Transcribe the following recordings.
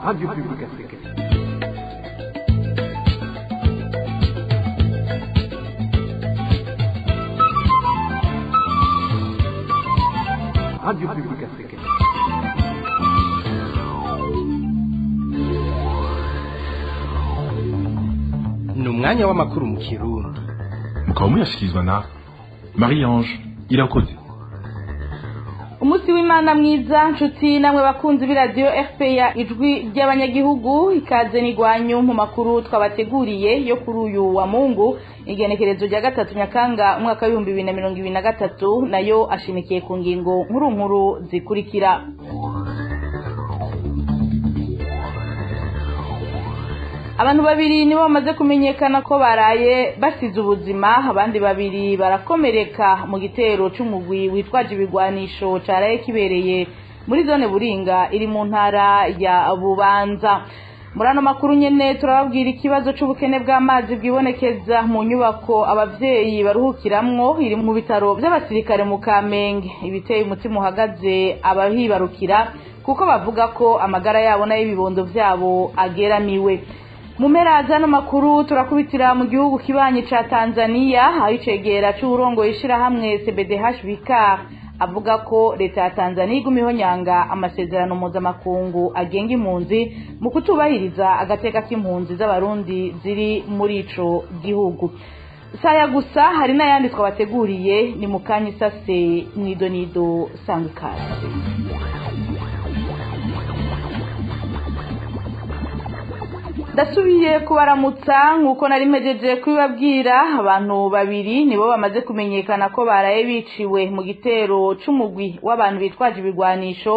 Radio Publique Africaine. Radio Publique Africaine. Ni umwanya w'amakuru mu Kirundi. Mukaba muyashyikirizwa na Marie Ange Irakoze. Umunsi w'Imana mwiza, nshuti namwe bakunzi b'iradiyo RPA, Ijwi ry'Abanyagihugu. Ikaze n'igwanyu mu makuru twabateguriye yo kuri uyu wa Mungu, igenekerezo rya 3 Nyakanga umwaka w'2023, nayo ashimikiye ku ngingo nkuru nkuru zikurikira. Abantu babiri nibo bamaze kumenyekana ko baraye basize ubuzima, abandi babiri barakomereka mu gitero c'umugwi witwaje ibigwanisho caraye kibereye muri zone Buringa iri mu ntara ya Bubanza. Muri ano makuru nyene turababwira ikibazo c'ubukene bw'amazi bwibonekeza mu nyubako abavyeyi baruhukiramwo iri mu bitaro vy'abasirikare mu Kamenge, ibiteye umutima uhagaze abahibarukira kuko bavuga ko amagara yabo n'ay'ibibondo vyabo ageramiwe. Mu mpera z'ano makuru turakubitira mu gihugu kibanyi ca Tanzania, aho icegera c'uwurongoye ishirahamwe CBDH Vicar avuga ko leta ya Tanzania iguma ihonyanga amasezerano mpuzamakungu agenga impunzi mu kutubahiriza agateka k'impunzi z'Abarundi ziri muri ico gihugu. Saya gusa, hari n'ayandi twabateguriye, ni mu kanya isase mw'idonido. Sanga ikaze. Ndasubiye kubaramutsa nk'uko nari mpejeje kubibabwira. Abantu babiri nibo bamaze kumenyekana ko baraye biciwe mu gitero c'umugwi w'abantu bitwaje ibigwanisho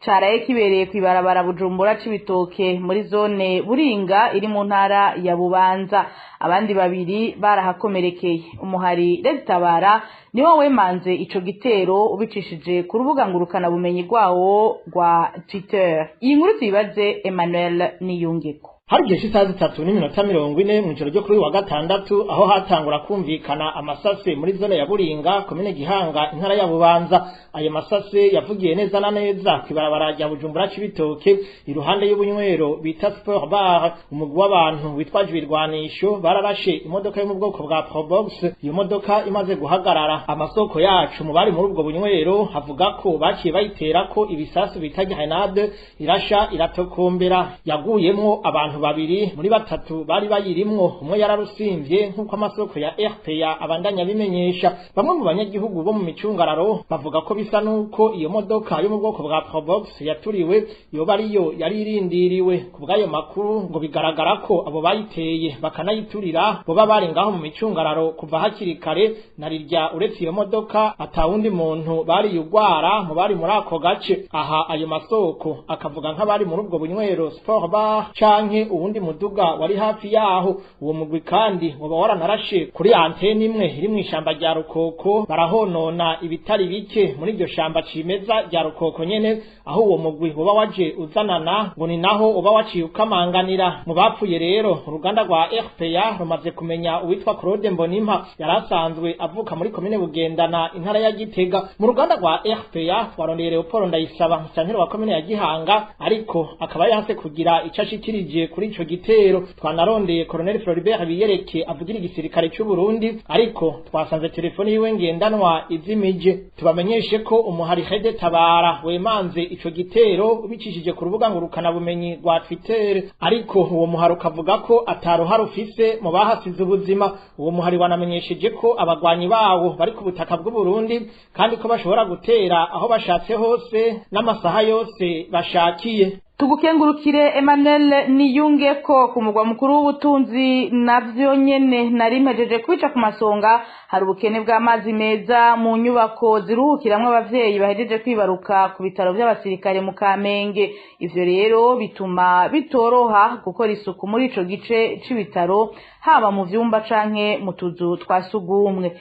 caraye kibereye kw'ibarabara Bujumbura Cibitoke muri zone Buringa iri mu ntara ya Bubanza. Abandi babiri barahakomerekeye. Umuhari Tabara niwo wemanze ico gitero ubicishije ku rubuga ngurukana bumenyi rwawo rwa Twitter. Iyi nkuru tuyibaze Emmanuel Niyungeko. Hari igihe c'isaha 3:40 mw'ijoro ryo kuri uyu wa gatandatu, aho hatangura kumvikana amasase muri zone ya Buringa, komine Gihanga, intara ya Bubanza. Ayo masase yavugiye neza na neza kw'ibarabara rya Bujumbura Cibitoke, iruhande y'ubunywero bita Sport Bar. Umugwi w'abantu witwaje ibirwanisho bararashe imodoka yo mu bwoko bwa Probox. Iyo modoka imaze guhagarara, amasoko yacu mu bari muri ubwo bunywero havuga ko baciye bayiterako ibisasu bita grenade, irasha iratokombera, yaguyemwo abantu babiri muri batatu bari bayirimwo, umwe yararusimvye, nk'uko amasoko ya RPA abandanya bimenyesha. Bamwe mu banyagihugu bo mu micungararo bavuga ko bisa nuko iyo modoka yo mu bwoko bwa Probox yaturiwe yoba ariyo yari irindiriwe. Ku bw'ayo makuru, ngo bigaragara ko abo bayiteye bakanayiturira boba bari ngaho mu micungararo kuva hakiri kare, narirya uretse iyo modoka atawundi muntu bari yugwara mu bari muri ako gace. Aha ayo masoko akavuga nk'abari muri ubwo bunywero Sport Bar canke uwundi muduga wari hafi yaho. Uwo mugwi kandi woba waranarashe kuri antene imwe iri mw'ishamba rya Rukoko, barahonona ibitari bike muri iryo shamba cimeza rya Rukoko nyene. Aho uwo mugwi woba waje uzanana, ngo ni naho uba waciye ukamanganira. Mu bapfuye rero, uruganda rwa RPA rumaze kumenya uwitwa Claude Mbonimpa, yari asanzwe avuka muri komine Bugendana, intara ya Gitega. Mu ruganda rwa RPA twarondeye Leopold Ndayisaba, musanteri wa komine ya Gihanga, ariko akaba yanse kugira ico ashikirije kuri ico gitero. Twanarondeye Colonel Floribert Biyereke avugira igisirikare c'u Burundi, ariko twasanze telefone yiwe ngendanwa izimije. Tubamenyeshe ko umuhari Hede Tabara wemanze ico gitero ubicishije ku rubuga ngurukana bumenyi rwa Twitter, ariko uwo muhari ukavuga ko ataruhara ufise mu bahasize ubuzima. Uwo muhari wanamenyesheje ko abagwanyi bawo bari ku butaka bw'u Burundi kandi ko bashobora gutera aho bashatse hose n'amasaha yose bashakiye. Tugukengurukire, Emmanuel Niyunge. Ko ku mugwa mukuru w'ubutunzi navyo nyene nari mpejeje kwica ku masonga, hari ubukene bw'amazi meza mu nyubako ziruhukiramwo abavyeyi bahejeje kwibaruka ku bitaro vy'abasirikare mu Kamenge. Ivyo rero bituma bitoroha gukora isuku muri ico gice c'ibitaro, haba mu vyumba canke mu tuzu twa sugumwe.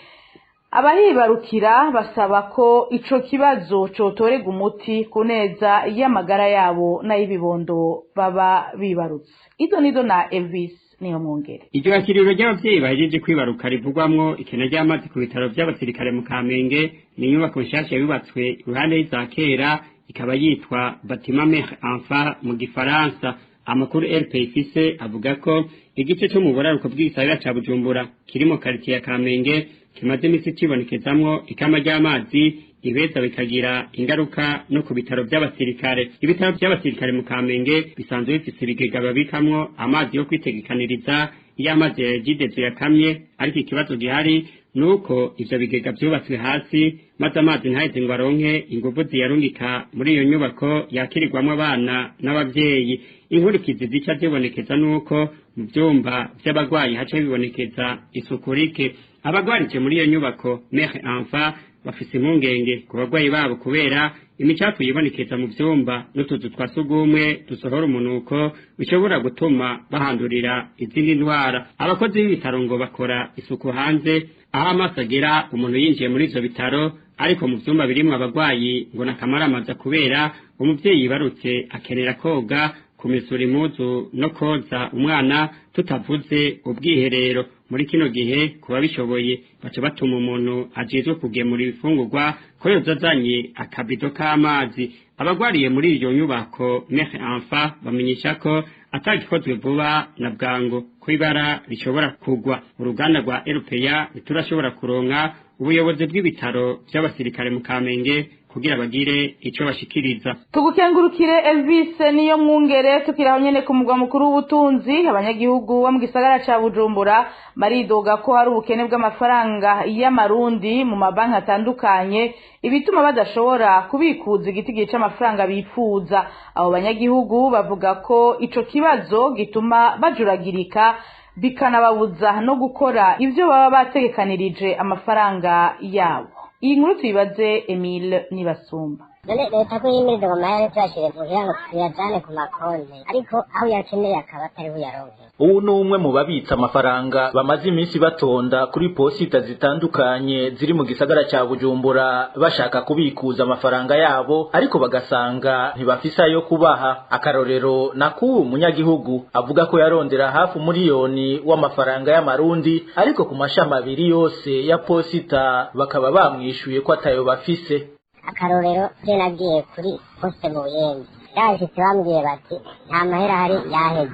Abahibarukira basaba ko ico kibazo cotorega umuti ku neza y'amagara yabo n'ay'ibibondo baba bibarutse. Izo nizo na Elvis Niyo Mwongere. Iryo yakiriro ry'abavyeyi bahejeje kwibaruka rivugwamwo ikena ry'amazi ku bitaro vy'abasirikare mu Kamenge ni inyubako nshasha yubatswe iruhande y'iza kera. Ikaba yitwa Bâtiment Mère Enfant mu gifaransa. Amakuru RPA ifise avuga ko igice cyo mu buraruko bw'igisagara ca Bujumbura kiri mu quartier ya Kamenge kimaze imisi cibonekezamwo ikama ry'amazi, ibeza bikagira ingaruka no ku bitaro by'abasirikare. Ibitaro by'abasirikare mu Kamenge bisanzwe bifise ibigega babikamwo amazi yo kwitegekaniriza iyo amazi ya Regideso yakamye, ariko ikibazo gihari nuko ivyo bigega vyubatswe hasi, maze amazi ntaheze ngo aronke inguvu ziyarungika muri iyo nyubako yakirirwamwo abana n'abavyeyi. Inkurikizi zica zibonekeza nuko mu vyumba vy'abagwayi haca bibonekeza isuku rike. Abagwarije muri iyo nyubako Mère Enfant bafise impungenge ku bagwayi babo kubera imicafu yibonekeza mu vyumba n'utuzu twa sugumwe dusohora umunuko bishobora gutuma bahandurira izindi ndwara. Abakozi b'ibitaro ngo bakora isuku hanze aho amaso agera umuntu yinjiye muri ivyo bitaro, ariko mu vyumba birimwo abagwayi ngo nakamaramaza kubera umuvyeyi yibarutse akenera koga, kumesura impuzu no koza umwana, tutavuze ubwiherero. Muri kino gihe kuba bishoboye baca batuma umuntu ajejwe kugemura ibifungurwa ko yoza azanye akabido k'amazi. Abagwariye muri iyo nyubako Mère Enfant bamenyesha ko atagikozwe vuba na bwango ko ibara rishobora kugwa. Uruganda rwa RPA ntiturashobora kuronka ubuyobozi bw'ibitaro by'abasirikare mu Kamenge kugira bagire ico bashikiriza. Tugukengurukire Elvis niyo mwungere. Tukiraho nyene ku mugwa mukuru w'ubutunzi, abanyagihugu bo mu gisagara ca Bujumbura baridoga ko hari ubukene bw'amafaranga y'amarundi mu mabanki atandukanye, ibituma badashobora kubikuza igiti c'amafaranga bifuza. Abo banyagihugu bavuga ko ico kibazo gituma bajuragirika, bikanababuza no gukora ivyo baba bategekanirije amafaranga yabo. Iyi nkuru tuyibaze Emile Nibasumba. None leta ko yimiriza ngo amahera tuyashyire kugira ngo tuyajane ku makonti, ariko aho uyakeneye akaba atariho uyaronke. Ubu ni umwe mu babitsa amafaranga bamaze iminsi batonda kuri posita zitandukanye ziri mu gisagara cya Bujumbura bashaka kubikuza amafaranga yabo, ariko bagasanga ntibafise ayo kubaha. Akarorero na k'ubu munyagihugu avuga ko yarondera hafi 1 miliyoni w'amafaranga y'amarundi, ariko ku mashami abiri yose ya posita bakaba bamwishuye ko atayo bafise. Akarorero, je nagiye kuri poste mu Buyenzi, ndashitse bambwiye bati nta mahera ahari, yaheze.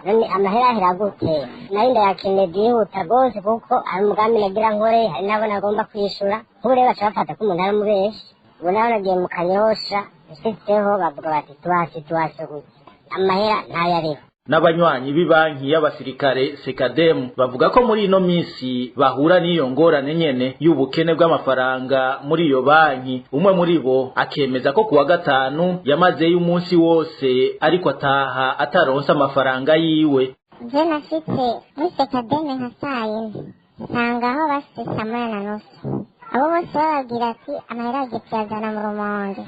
None amahera ahera gute? Nari ndayakeneye byihuta rwose, kuko hari umugambi nagira nkore, hari n'abo nagomba kwishura. Nk'ubu rero baca bafata ko umuntu ari umubeshi. Ubu naho nagiye mu Kanyosha, nshitseho bavuga bati tubaha situation gute, amahera ntayo ariho. N'abanywanyi b'ibanki y'abasirikare Sekademu bavuga ko muri ino minsi bahura n'iyo ngorane nyene y'ubukene bw'amafaranga muri iyo banki. Umwe muri bo akemeza ko kuwa gatanu yamazeyo umunsi wose, ariko ataha ataronse amafaranga yiwe. Je nashitse muri Sekademe nka saa 4, nsanga aho bashitse saa 1:30. Abo bose bababwira ati amahera bagiye kuyazana mu Rumonge.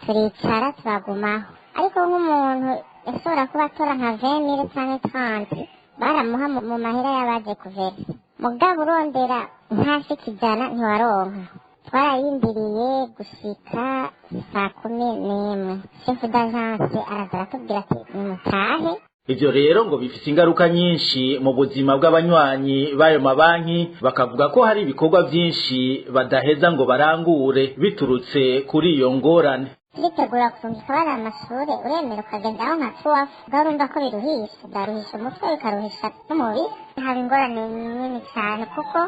Turicara turagumaho, ariko nk'umuntu yashobora kuba atora nka 20 mille canke 30, baramuha mu mahera y'abaje kuversa. Mugabo urondera ntashika 100 ntiwaronka. Twararindiriye gushika saa 11, chef d'agence araza aratubwira ati nimutahe. Ivyo rero ngo bifise ingaruka nyinshi mu buzima bw'abanywanyi b'ayo mabanki, bakavuga ko hari ibikorwa vyinshi badaheza ngo barangure biturutse kuri iyo ngorane. Turitegura kurungika abana amashuri, uremera ukagenda aho nka tuwafu ubwo urumva ko biruhisha, byaruhisha umutwe, bikaruhisha n'umubiri. Haba ingorane nini cyane, kuko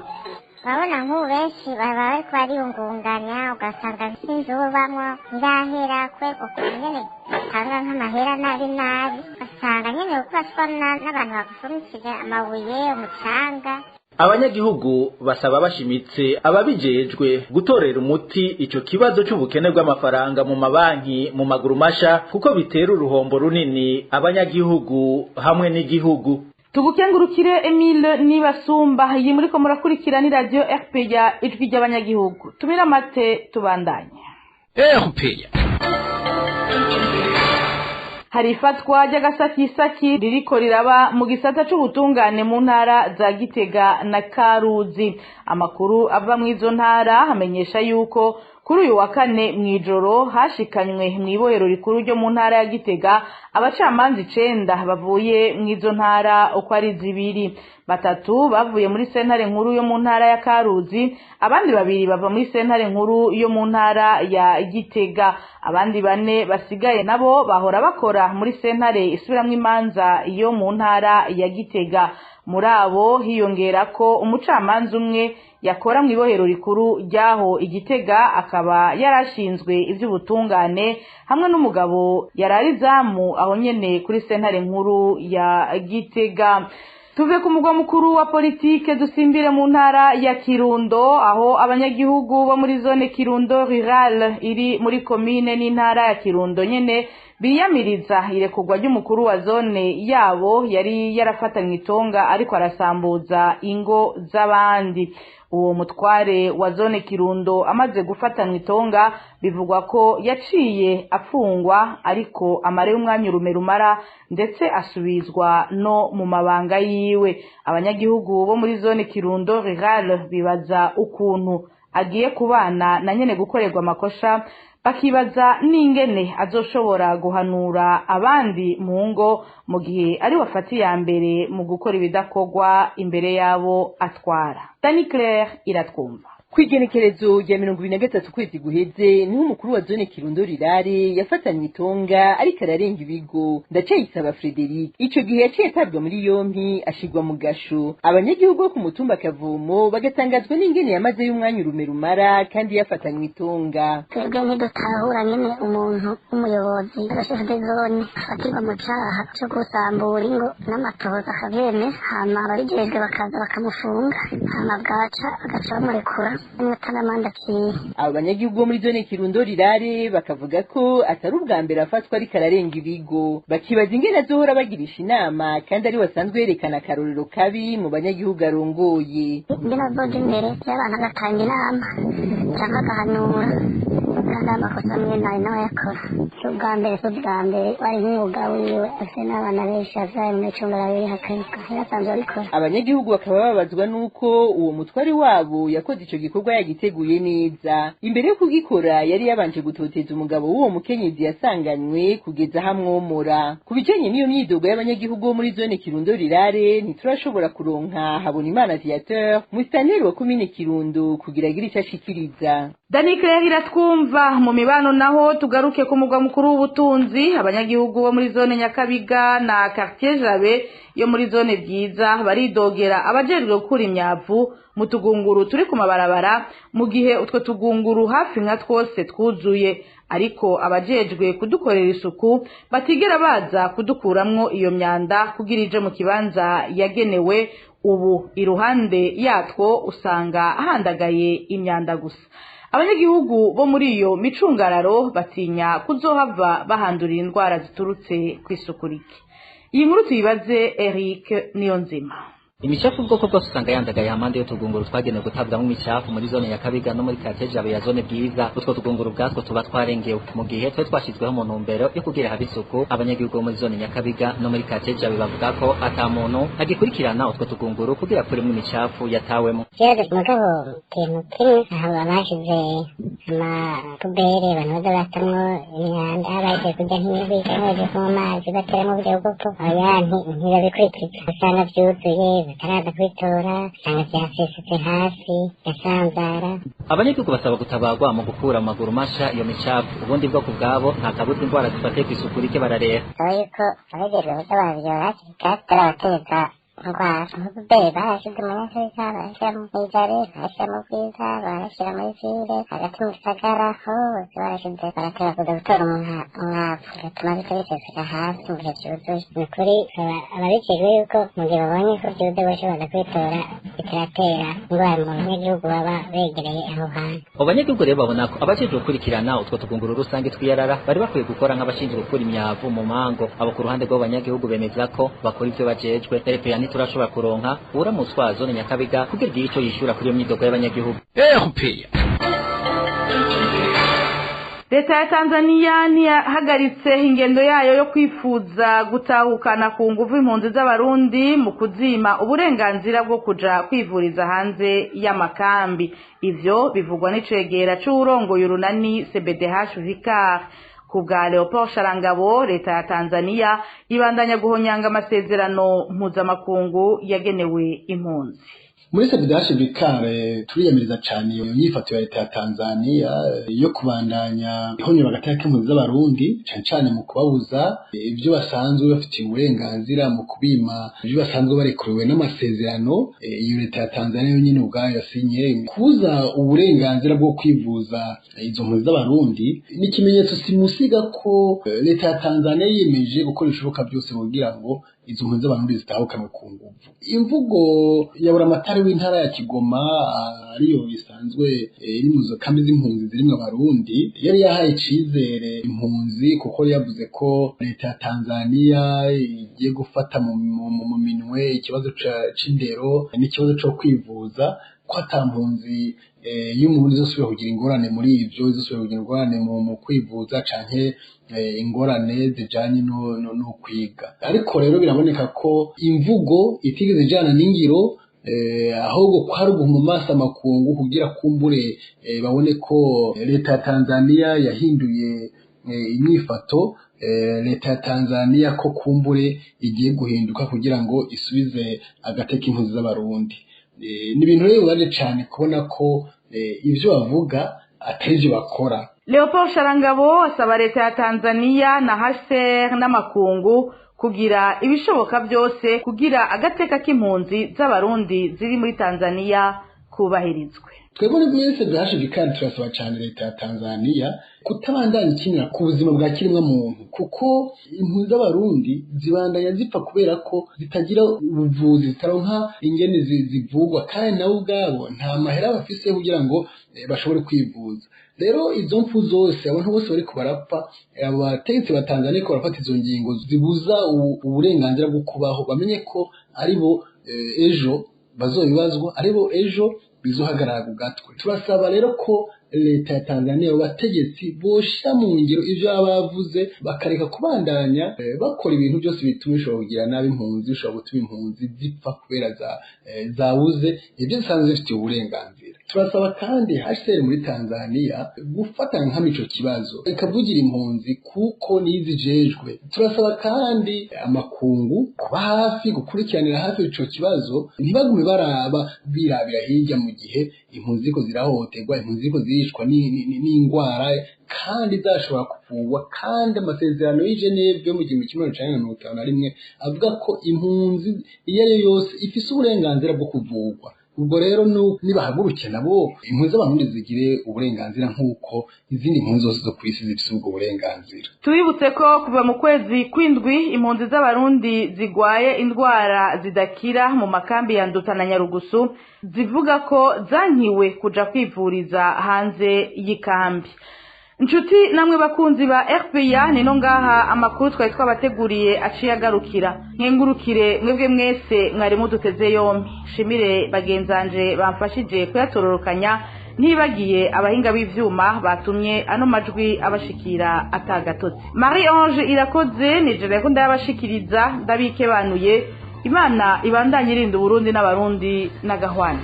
urabona nk'ubu benshi baba bariko bariyungunganya, ugasanga nk'inzu bubamwo ntirahera kubera ukuntu nyene batanga nk'amahera nabi nabi, ugasanga nyene ukurashwa n'abantu bagufunikije amabuye, umucanga. Abanyagihugu basaba bashimitse ababijejwe gutorera umuti ico kibazo c'ubukene bw'amafaranga mu mabanki mu maguru masha, kuko bitera uruhombo runini abanyagihugu hamwe n'igihugu. Tugukengurukire Emile Nibasumba. Iyi muriko murakurikira ni radio RPA, ijwi ry'abanyagihugu. Tumira amate, tubandanye. RPA. Hari ifatwa ry'agasakisaki ririko riraba mu gisata c'ubutungane mu ntara za Gitega na Karuzi. Amakuru ava mu izo ntara amenyesha yuko Kuri uyu wa kane mw'ijoro hashikanywe mw'ibohero rikuru ryo mu ntara ya Gitega abacamanza 9 bavuye mw'izo ntara uko ari zibiri. 3 bavuye muri sentare nkuru yo mu ntara ya Karuzi, abandi 2 bava muri sentare nkuru yo mu ntara ya Gitega, abandi 4 basigaye nabo bahora bakora muri sentare isubiramwo imanza yo mu ntara ya Gitega. Muri abo hiyongera ko umucamanza umwe yakora mu ibohero rikuru ryaho Igitega akaba yarashinzwe ivy'ubutungane, hamwe n'umugabo yararizamu aho nyene kuri sentare nkuru ya Gitega. Tuve ku mugwa mukuru wa politike dusimbire mu ntara ya Kirundo, aho abanyagihugu bo muri zone Kirundo rural iri muri komine n'intara ya Kirundo nyene biyamiriza irekurwa ry'umukuru wa zone yabo yari yarafatanywe itonga ariko arasambuza ingo z'abandi. Uwo mutware wa zone Kirundo amaze gufatanywa itonga bivugwa ko yaciye afungwa, ariko amare y'umwanya urume rumara ndetse asubizwa no mu mabanga yiwe. Abanyagihugu bo muri zone Kirundo rural bibaza ukuntu agiye kubana na nyene gukorerwa amakosha, bakibaza n'ingene azoshobora guhanura abandi mu ngo mu gihe ari wafati ya mbere mu gukora ibidakorwa imbere yabo atwara. Dani Claire iratwumva. Kwigenekerezo rya 2023 kwezi guheze niho umukuru wa zone Kirundo rirare yafatanywe itonga ariko ararenga ibigo Ndacayisaba Frederic. Ico gihe yaciye atabwa muri yompi ashigwa mu gasho. Abanyagihugu bo ku mutumba Kavumo bagatangazwa n'ingene yamaze y'umwanya urume rumara kandi yafatanywe itonga. Twebwe ntidutahura nyene umuntu w'umuyobozi chef de zone afatirwa mu caha co gusambura ingo n'amatoza akavyemera, hama ababijejwe bakaza bakamufunga, hama bwaca bagaca bamurekura. Abo banyagihugu bo muri zone Kirundo rirare bakavuga ko atari ubwa mbere afatwa ariko ararenga ibigo, bakibaza ingene azohora bagirisha inama kandi ari wasanzwe yerekana akarorero kabi mu banyagihugu arongoye. Ingene azoja imbere y'abantu agatanga inama canke agahanura, kandi amakosa amwe nayo nawe yakora. Si ubwa mbere, si ubwa mbere, wari nk'umwuga wiwe, afise n'abana benshi avyaye muri cumi na babiri hakabikwa, yarasanzwe abikora. Abanyagihugu bakaba babazwa n'uko uwo mutware wabo yakoze ico gikorwa yagiteguye neza. Imbere yo kugikora yari yabanje gutoteza umugabo w'uwo mukenyezi yasanganywe kugeza hamwomora. Ku bijanye n'iyo myidogo y'abanyagihugu bo muri zone Kirundo rirare ntiturashobora kuronka Habonimana Viateur, musitanteri wa komine Kirundo, kugira agire ico ashikiriza. Dani Claire iratwumva. Mu mibano naho tugaruke ku mugwa mukuru w'ubutunzi, abanyagihugu bo muri zone Nyakabiga na quartier Jabe yo muri zone Bwiza baridogera abajejwe gukura imyavu mu tugunguru turi ku mabarabara, mu gihe utwo tugunguru hafi nka twose twuzuye, ariko abajejwe kudukorera isuku batigera baza kudukuramwo iyo myanda kugira ije mu kibanza yagenewe. Ubu iruhande yatwo usanga handagaye imyanda gusa. Abanyagihugu bo muri iyo micungararo batinya kuzohava bahandurira indwara ziturutse kw'isuku rike. Iyi nkuru tuyibaze Eric Niyonzima. Imicafu ubwoko bwose usanga yandagaye hamande y'utugunguru twagenewe gutabwamo imicafu muri zone ya Kabiga no muri quartier Jabe ya zone Bwiza. Utwo tugunguru bwatwo tuba twarengewe mu gihe twe twashizweho mu ntumbero yo kugira habe isuku. Abanyagihugu bo muri zone Nyakabiga no muri quartier Jabe bavuga ko ata muntu agikurikirana utwo tugunguru kugira akuremo imicafu yatawemo. Ikibazo mugabo ikintu kimwe aho bashize amapubere abantu baza batamwo imyanda bagiye kurya nk'imihwi canke bagiye kunywa amazi bateramo uburyo bw'uko oya ntibabikurikiza, usanga vyuzuye bataraza kubitora, usanga vyasesetse hasi gasanzara. Abanyagihugu basaba gutabarwa mu gukura amaguru masha iyo micafu, ubundi bwoko bwabo nta kabuza indwara zifatiye kw'isuku rike bararera. Saba yuko abajejwe kuza baravyora hakiri kare batarabateza indwara. Nk'ububere barashize mu Nyakabiga, barashira mu Ijare, barashira mu Bwiza, barashira muri Ville, hagati mu gisagara hose barashize, barateba kuza gutora umwavu bigatuma bica biseseka hasi mu gihe vyuzuye. Ni ukuri ababijejwe yuko mu gihe babonye ko vyuzuye boshobora kubitora bitaratera indwara mu banyagihugu baba begereye aho hantu. Abo banyagihugu rero babona ko abajejwe gukurikirana utwo tugunguru rusange twiyarara bari bakwiye gukora nk'abashinzwe gukura imyavu mu mango. Abo ku ruhande rw'abanyagihugu bemeza ko bakora ivyo bajejwe. RPA ntiturashobora kuronka uramutswa zone Nyakabiga kugira igire ico yishura kuri iyo myidogo y'abanyagihugu. RPA. Leta ya Tanzania ntiyahagaritse ingendo yayo yo kwifuza gutahukana ku nguvu impunzi z'abarundi mu kuzima uburenganzira bwo kuja kwivuriza hanze y'amakambi. Ivyo bivugwa n'icegera c'uwurongoye urunani CBDH Vicar. Ku bwa Leopold Sharangabo, leta ya Tanzania ibandanya guhonyanga amasezerano mpuzamakungu yagenewe impunzi. Muri CBDH Vikare turiyamiriza cyane iyo nyifato ya leta ya Tanzania yo kubandanya ihonyora agateka k'impunzi z'abarundi, cyane cyane mu kubabuza ibyo basanzwe bafitiye uburenganzira, mu kubima ibyo basanzwe barekuriwe n'amasezerano iyo leta ya Tanzania yonyine ubwayo yasinye. Kubuza uburenganzira bwo kwivuza izo mpunzi z'abarundi ni ikimenyetso simusiga ko leta ya Tanzania yiyemeje gukora ibishoboka byose kugira ngo izo mpunzi z'abarundi zitahukanwe ku nguvu. Imvugo ya buramatari w'intara ya Kigoma, ariyo isanzwe iri mu kambi z'impunzi zirimwo abarundi, yari yahaye icizere impunzi kuko yavuze ko leta ya Tanzania igiye gufata mu minwe ikibazo c'indero n'ikibazo co kwivuza, ko ata mpunzi y'umurundi izosubira kugira ingorane muri ivyo, izosubira kugira ingorane mu kwivuza canke ingorane zijanye no kwiga. Ariko rero biraboneka ko imvugo itigeze ijana n'ingiro, ahubwo kwari uguhuma amaso amakungu kugira kumbure babone ko leta ya Tanzania yahinduye inyifato, leta ya Tanzania ko kumbure igiye guhinduka kugira ngo isubize agateka impunzi z'abarundi. Ni ibintu rero bibabaje cane kubona ko ivyo bavuga atari ivyo bakora. Leopold Sharangabo asaba leta ya Tanzania na HCR n'amakungu kugira ibishoboka byose kugira agateka k'impunzi z'abarundi ziri muri Tanzania kubahirizwe. Twebwe muri CBDH Vikari turasaba cyane leta ya Tanzania kutabandanya ikinira ku buzima bwa kiremwa muntu, kuko impunzi z'abarundi zibandanya zipfa kubera ko zitagira ubuvuzi, zitaronka ingene zivugwa, kandi nabo ubwabo nta mahera bafise kugira ngo bashobore kwivuza. Rero izo mfu zose, abantu bose bariko barapfa, abategetsi ba Tanzania ko barafata izo ngingo zibuza uburenganzira bwo kubaho, bamenye ko aribo ejo bazobibazwa, aribo ejo bizohagarara ku gatwe. Turasaba rero ko leta ya Tanzania, abategetsi bosha mu ngiro ivyo baba bavuze, bakareka kubandanya bakora ibintu byose bituma bishobora kugira nabi impunzi, bishobora gutuma impunzi zipfa kubera zabuze ibyo zisanzwe zifitiye uburenganzira. Turasaba kandi HCR muri Tanzania gufata nkama ico kibazo ikavugira impunzi kuko nizijejwe. Turasaba kandi amakungu kuba hafi, gukurikiranira hafi ico kibazo, ntibagume baraba birabira hirya mu gihe impunzi ziriko zirahohoterwa, impunzi ziriko ziricwa n'ingwara kandi zashobora kuvurwa. Kandi amasezerano y'i Geneve yo mu 1951 avuga ko impunzi iyo ari yo yose ifise uburenganzira bwo kuvurwa. Ubwo rero nibahaguruke nabo impunzi z'abarundi zigire uburenganzira nk'uko izindi mpunzi zose zo kw'isi zifise ubwo burenganzira. Tubibutse ko kuva mu kwezi kw'indwi impunzi z'abarundi zigwaye indwara zidakira mu makambi ya Nduta na Nyarugusu zivuga ko zankiwe kuja kwivuriza hanze y'ikambi. Nshuti namwe bakunzi ba RPA, nino ngaha amakuru twari twabateguriye aciye agarukira. Nkengurukire mwebwe mwese mwari muduteze yombi, shimire bagenzanje bamfashije kuyatororokanya, ntibagiye abahinga b'ivyuma batumye ano majwi abashikira atagatotsi. Marie Ange Irakoze nije ko ndabashikiriza, ndabikebanuye. Imana ibandanye irinda Uburundi n'abarundi n'agahwane.